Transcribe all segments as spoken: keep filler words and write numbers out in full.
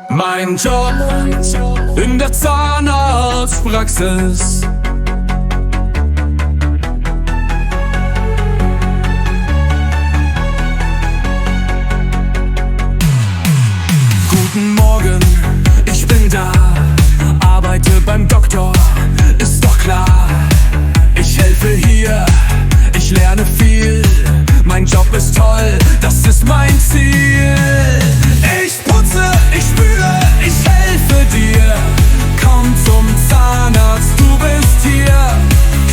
Mein Job in der Zahnarztpraxis. Guten Morgen, ich bin da, arbeite beim Doktor, ist doch klar. Ich helfe hier, ich lerne viel, mein Job ist toll, das ist mein Ziel. Ich putze, ich spüle, ich helfe dir. Komm zum Zahnarzt, du bist hier.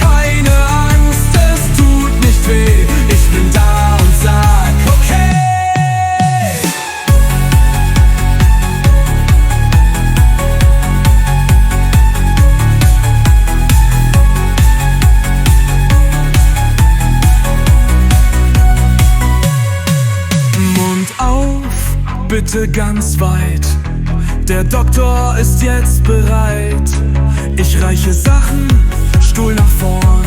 Keine Angst, es tut nicht weh. Ich bin da und sag, okay. Mund auf, bitte ganz weit. Der Doktor ist jetzt bereit. Ich reiche Sachen, Stuhl nach vorn.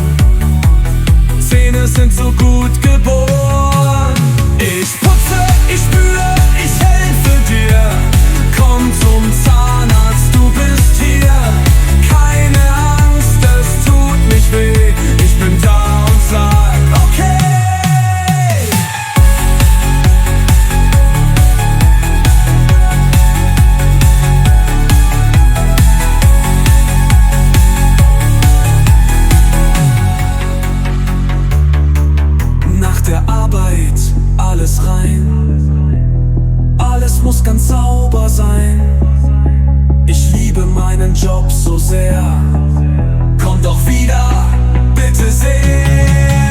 Zähne sind so gut geboren. Ich putze, ich spüle, ich helfe dir. Komm zum Zahnarzt, du bist hier. Keine Angst, es tut nicht weh. Ich bin da und sag, okay. Nach der Arbeit alles rein. Alles muss ganz sauber sein. Ich liebe meinen Job so sehr. Komm doch wieder, bitte sehr.